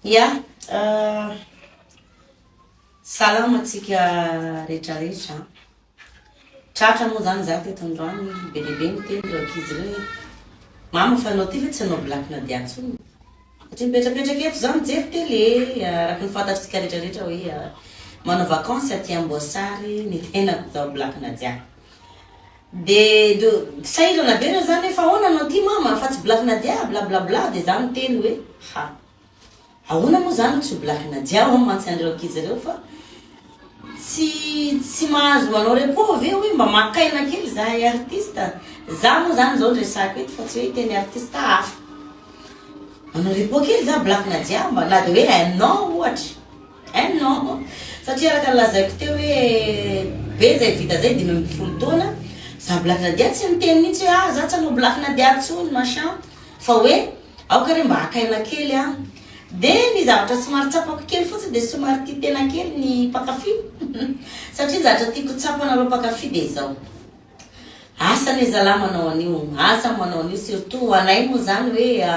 Ya, salama antsika rehetrarehetra an. Tratra moa zany za teto androany, be dia be niteny ireo ankizy ireo hoe mama fa anao ty ve tsy hanao black Nadia tsony? Satria mipetrapetraka eto za mijery télé, araka ny fantatritsika rehetrarehetra hoe manao vacances aty Amboasary ny tenako zao black Nadia. De de sahirana be reo zany hoe fa ahoana anao ty mama fa tsy black Nadia blablabla de za miteny hoe ha ahoana moa za no tsy ho black Nadia hono mantsy an'ireo ankizy ireo fa tsy tsy mahazo manao repos ve hoe mba maka aina kely zahay artiste za moa zany zao no resako eto fa tsy hoe hiteny artiste hafa manao repos kely za black Nadia mba na de hoe un an ohatra Un an, satria araka ny lazaiko teo hoe be zay vita zay 15 taona, za Black Nadia tsy niteny mihitsy hoe ah za tsy hanao Black Nadia tsony machin, fa hoe aoka re mba haka aina kely an, de ny zavatra somary tsapako kely fotsiny de somary tia tena kely ny mpankafy satria ny zavatra tiako tsapanareo mpankafy de izao. Asa anie zalahy manao an'io, asa manao an'io surtout ho anay moa zany hoe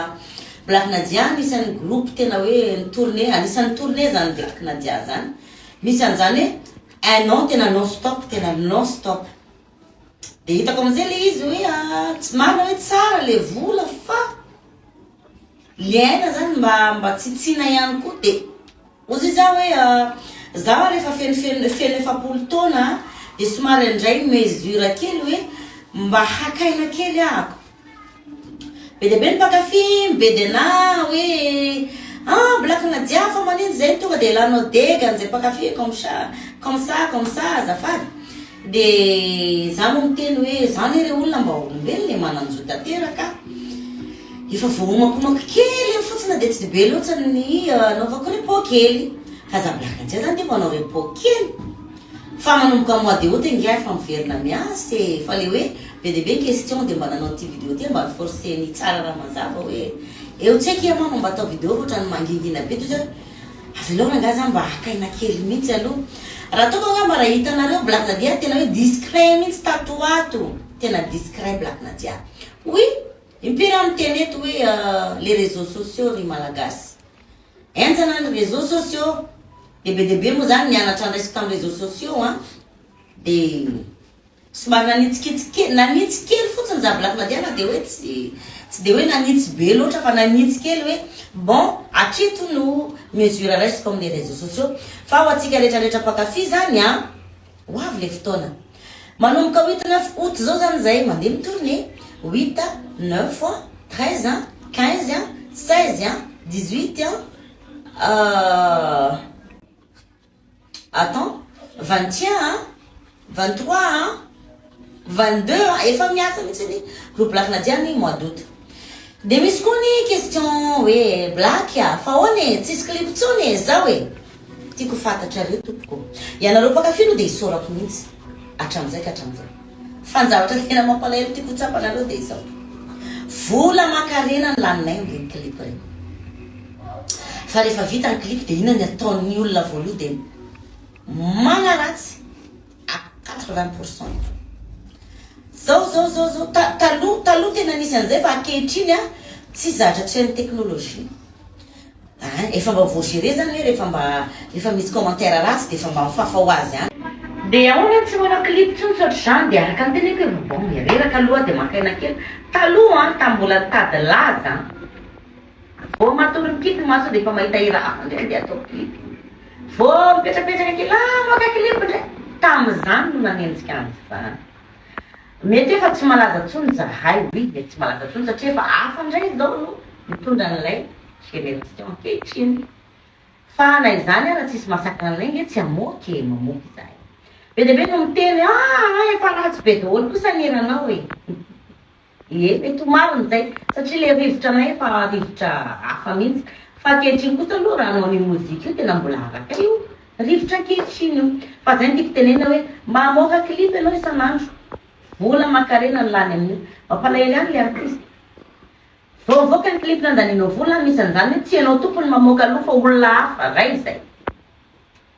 Black Nadia anisan'ny groupe tena hoe ni-tourner, anisan'ny tourner zany Black Nadia zany, misy an'izany hoe un an tena non stop, tena non stop, de hitako amizay le izy hoe tsy marina hoe tsara le vola fa le aina zany mba mba tsitsiana ihany koa de Hozy izy aho hoe zaho rehefa feno feno feno 40 taona dia somary handray mesure kely hoe mba haka aina kely ahako. Be dia be ny mpankafy mibedy anah hoe ah Black Nadia fa manino zay tonga dia elanao dega an'izay mpankafy comme ça comme ça comme ça azafady. Dia za moa miteny hoe za anie re olona mba olombelona e manan-jo tanteraka. Efa voaomakomako kely eo fotsiny na dia tsy dia be loatra ny anaovako repos kely. Fa za blague antsika zany dia manao repos kely. Fa manomboka mois de août ingahy efa miverina miasa e. Fa le hoe be dia be ny question dia mba nanao ity vidéo ity mba ni-forcer-ny tsara raha mazava hoe eo tsy akia mama mba atao vidéo fa ohatran'ny mangingina be toy izany. Avelao rangahy za mba haka aina kely mihitsy aloha. Raha ataoko angamba raha hitanareo Black Nadia tena hoe discret mihitsy tato ho ato. Tena discret Black Nadia. Oui! Impiry aho miteny eto hoe les réseaux sociaux ry Malagasy. Henjana ny réseaux sociaux. Dia be dia be moa zany nianatra ndraisiko tamin'ny réseaux sociaux an. Dia somary nanitsikitsy kely, nanitsy kely fotsiny za Black Nadia na dia hoe tsy tsy dia hoe nanitsy be loatra fa nanitsy kely hoe bon hatreto no mesure raisiko amin'ny réseaux sociaux. Fa ho antsika rehetra rehetra mpankafy zany an, Ho avy le fotoana. Manomboka huit neuf août zao zany zay mandeha mi tourner, huit, neuf, 13, 15, 16, 18, attends, 21, 23, 22, efa miasa mihitsy ny groupe Black Nadia ny mois d'août. Dia misy koa ny question hoe Black a, fa ahoana e, tsisy clip intsony e, zao e. Tiako ho fantatrareo tompoko. Ianareo mpankafy aloha dia isaorako mihitsy hatramin'izay ka hatramin'izao. Fa ny zavatra tena mampalahelo tiako ho tsapanareo dia izao. Vola aman-karena ny laninay amin'ireny clip ireny. Fa rehefa vita ny clip dia inona ny ataon'ny olona voaloha dia manaratsy. À 80 pour cent. Zao zao zao zao ta taloha taloha tena nisy an'izay fa ankehitriny a tsy zatra tsy hain'ny technologie. Ein efa mba voa gérer zany hoe rehefa mba rehefa misy commentaire ratsy de efa mba mifafa ho azy any. De ahoana tsy manao clip tsony tsy ohatr'izany de araka ny teneniko hoe bon mireraka aloha de maka aina kely. Taloha an tamin'ny mbola nitady laza an vao matory mikipy ny maso de efa mahita hira hafa ndray de atao clip. Vao mipetrapetraka kely, ah maka clip ndray! Tamin'izany no nanenjika an'izany. Mety hoe efa tsy malaza intsony izahay, oui, mety tsy malaza intsony satria efa hafa indray izao no mitondra an'ilay génération ankehitriny. Fa na izany ara tsisy mahasakana anay nge tsy hamoaka e, mamoaka izahay. Be dia be no miteny hoe ah efa ratsy be daholo kosa ny hiranao e. Ie, mety ho marina izay, satria ilay rivotra anay efa rivotra hafa mihitsy. Fa ankehitriny kosa aloha raha hanao an'io mozika io tena mbola araka io rivotra ankehitriny io. Fa izay no tiako tenenina hoe mamoaka clip ianao isan'andro, vola aman-karena no lany amin'io. Mampalahelo ihany ilay artiste. Vao avoaka ny clip nandanianao vola, misy an'izany hoe tsy ianao tompony mamoaka aloha fa olona hafa, ray izay.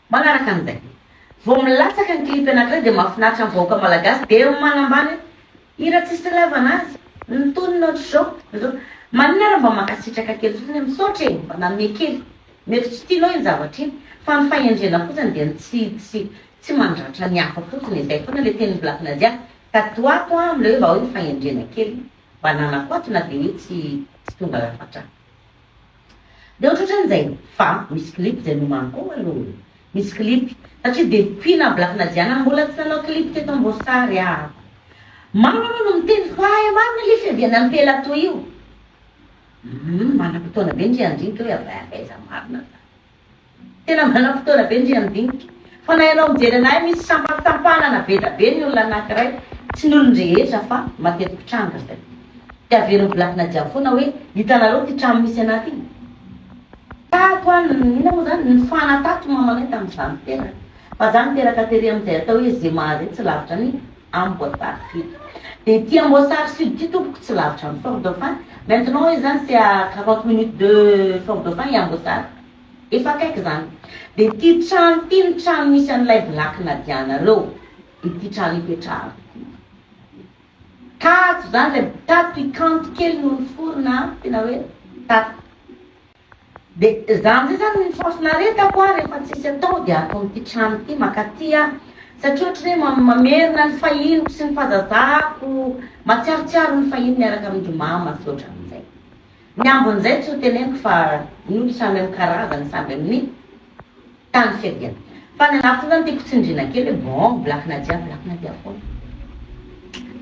Manaraka an'izay, vao milatsaka ny clip anankiray dia mahafinaritra ny vahoaka malagasy dia manambany hoe hira tsisy ilaivana azy, ny tonony ohatr'izao, ohatr'izao. Maninona ary mba mankasitraka kely fotsiny hoe misaotra e, mba nanome kely. Mety tsy tianao iny zavatra iny fa ny fahendrena fotsiny dia ny tsy tsy tsy mandratra ny hafa fotsiny e, zay foana le tenin'i Black Nadia tato ato an amle hoe mba hoe fahendrena kely mba ananako ato na dia hoe tsy tsy tonga lafatra. Dia ohatrohatran'izay fa misy clip zay nomaniko ao aloha e, misy clip satria depuis na Black Nadia na mbola tsy nanao clip teto Amboasary aho. Maro aloha no miteny fa hay marina le fiavian'ny ampela toy io. Humm manam-potoana be ndry handinika hoe avy avy aiza marina zany. Tena manam-potoana be ndry handinika. Fa na ianao mijery anah io misy sampantsampanana be da be ny olona anakiray, tsy ny olon-drehetra fa mateti-pitranga zay. Dia averin'i Black Nadia foana hoe hitanareo ty trano misy anah ty? Tato an, inona moa zany, nifana tato mamanay tamin'izaho niteraka. Fa za niteraka tery amin'izay atao hoe Zema zay tsy lavitra ny Amboasary Sud. Dia ity Amboasary Sud ity tompoko tsy lavitra an'i Fort Dauphin. Maintenant izy zany c'est à 40 minutes de Fort Dauphin i Amboasary. Efa akaiky zany. Dia ity trano ity ny trano misy an'ilay Black Nadia-nareo. Ity trano ipetrahako ity. Tato zany ilay, tato i Kanto kely no niforona, tena hoe tato. Dia za amizay zany ny fahafinaretako a rehefa tsisy atao dia ato amin'ity trano ity mankaty aho satria ohatry ny hoe mamerina ny fahiniko sy ny fahazazako, mahatsiarotsiaro ny fahiny miaraka amin-dry mama sy ohatran'izay. Ny ambin'izay tsy ho teneniko fa ny olo samy amin'ny karazany samby amin'ny tany fiaviany. Fa ny anah fotsiny zany tiako tsindriana kely hoe bon Black Nadia Black Nadia foana.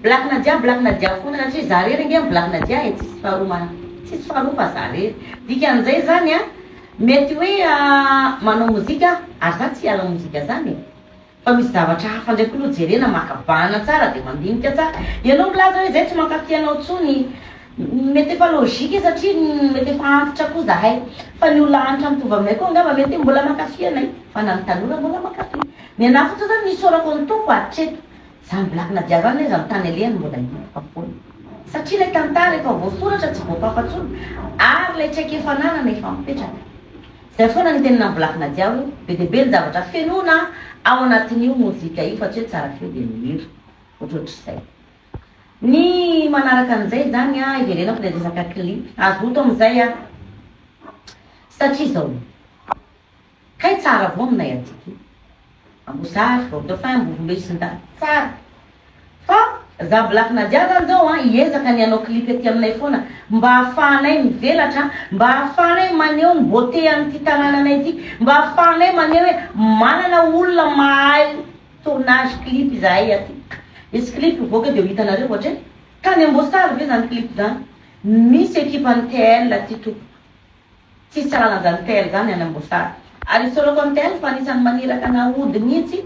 Black Nadia Black Nadia foana satria za rery ange ny Black Nadia e tsisy faharoa ma tsisy faharoa fa za rery. Dikan'izay zany an mety hoe manao mozika aho ary za tsy hiala mozika zany e. Fa misy zavatra hafa ndray koa aloha jerena maka bahana tsara dia mandinika tsara. Ianao milaza hoe zay tsy mankafy anao tsony, mety efa logique satria mety efa antitra koa zahay. Fa ny olona antitra mitovy aminay koa angamba mety hoe mbola mankafy anay. Fa na ny tanora mbola mankafy. Ny anah fotsiny zany ny isaorako ny Tompo hatreto. Zany Black Nadia zany neza ny tany alehany mbola hitako foana. Satria ilay tantara efa voasoratra tsy voafafa tsony ary ilay traikefa ananana efa mipetraka. Zay foana ny tenina Black Nadia hoe be dia be ny zavatra fenoina ao anatin'io mozika io fa tsy hoe tsara feo dia mihira. Ohatrohatr'izay. Ny manaraka an'izay izany an, hiverenako ilay resaka clip. Hazoto amin'izay aho. Satria izao. Kay tsara avao aminay aty ty. Amboasary, Fort Dauphin, Ambovombe sy ny tariny. Tsara. Fa za Black Nadia zany zao an, hiezaka ny hanao clip aty aminay foana mba hahafahanay mivelatra, mba hahafahanay maneho ny beauté an'ity tanànanay ity, mba hahafahanay maneho hoe manana olona mahay tournage clip izahay aty. Hisy clip hivoaka dia ho hitanareo ohatra hoe tany Amboasary ve zany clip zany? Misy ekipan'ny TL aty tompoko. Tsisy sahala an'izany TL zany any Amboasary. Ary isaorako an'i TL fa anisan'ny maniraka anah hody mihitsy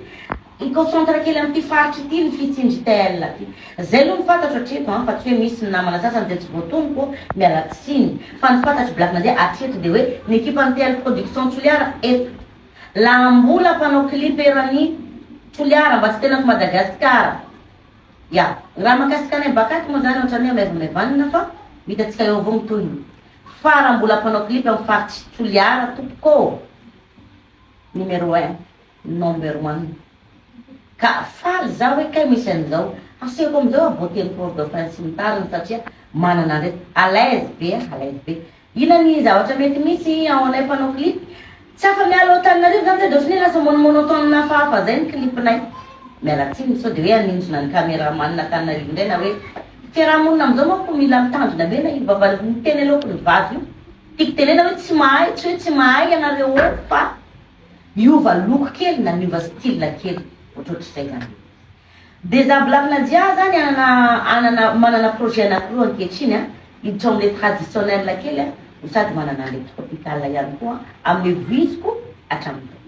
hi-concentre kely amin'ity faritra ity ny fihitsin-dry TL ty. Zay aloha ny fantatro hatreto an, fa tsy hoe misy ny namana sasany izay tsy voatonoko, miala tsiny. Fa ny fantatro Black Nadia hatreto dia hoe ny ekipan'ny TL Production Toliara eto. Lahambola mpanao clip eran'i Toliara mba tsy tenako Madagasikara. Ya. Raha mahakasika anay Bakaty moa zany ohatran'ny hoe maivamaivanina fa ho hitantsika eo avao ny tohiny. Fa raha mbola mpanao clip am faritry Toliara tompoko ô! Numéro un, number one. Ka faly za hoe kay misy an'izao. Asehoko amizao aho beauté ny Fort Dauphin sy ny tariny satria manana an'ireto. À l'aise be à l'aise be. Inona ny zavatra mety misy ao anay mpanao clip? Tsy afa miala ao Antananarivo zany zay de ohatran'ny hoe lasa monomonotone hafahafa zay ny clip-nay. Miala tsiny sao de hoe hanindrona ny cameraman Antananarivo indray na hoe Fiaraha-monina amin'izao manko mila mitandrina be na io vava miteny aloaky ny vava io. Tiako tenena hoe tsy mahay, tsy hoe tsy mahay ianareo eo fa miova loko kely na miova style kely ohatrohatr'izay zany. Dia za Black Nadia zany hanana hanana manana projet anakiroa ankehitriny an, hiditra ao amin'ilay traditionnel kely an, no sady manana an'ilay tropical ihany koa amin'ilay voiziko hatramin'izao.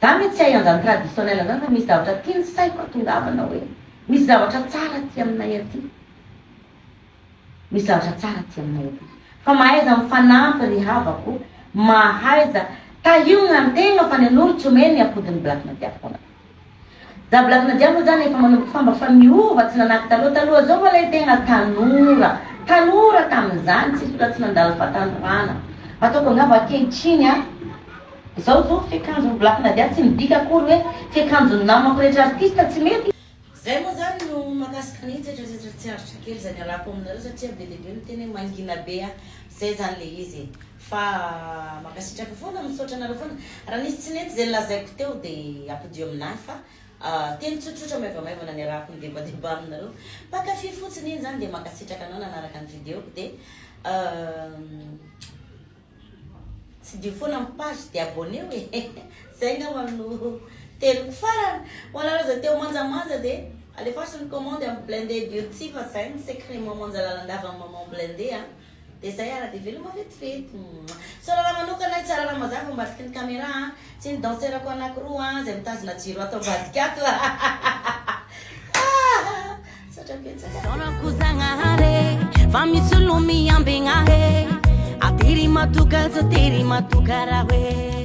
Za mety tsy hahay an'izany traditionnel zany fa misy zavatra tian'ny saiko hatongavana hoe misy zavatra tsara aty aminay aty. Misy zavatra tsara aty aminay aty. Fa mahaiza mifanampy ry havako, mahaiza tahio ny antegna fa ny an'olo tsy omeny ny apodin'ny Black Nadia foana. Za Black Nadia moa zany efa manomboka famba fa miova tsy nanaky taloha, taloha zao mbola i tegna tanora, tanora tamin'izany tsisy olona tsy nandalo fahatanorana. Ataoko angamba ankehitriny an. Izao zao fiakanjon'i Black Nadia tsy midika akory hoe fiakanjon'ny namako rehetra artiste tsy mety. Zay moa zany no mahakasika ny tsetrasetra tsy aritra kely zay nialako aminareo satria be dia be miteny hoe mangina be ah, zay zany le izy e. Fa mankasitraka foana, misaotra anareo foana. Raha nisy tsy nety izay nolazaiko teo dia ampodio aminahy fa teny tsotsotra maivamaivana niarahako nidebadeba aminareo. Mpankafy fotsiny iny izany dia mankasitraka anao nanaraka ny video-ko dia Tsidiho foana ny page dia abonneo e! Zay angamba no teniko farany. Ho anareo izay te ho manjamanja dia alefaso ny commande amin'ny Blindé Beauty fa zay ny secret mamanja lalandava amin'ny maman Blindé a! Dia zay ara dia veloma vetivety. Misaorana manokana i Tsarana Mazava ambadiky ny camera a! Sy ny danseur-ko anakiroa a! Izay mitazona jiro ato ambadika ato a! Misaotra betsaka. Isaorako Zagnahary fa misy olo miambigna ahy Atery matoka tsy atery matoka raha hoe.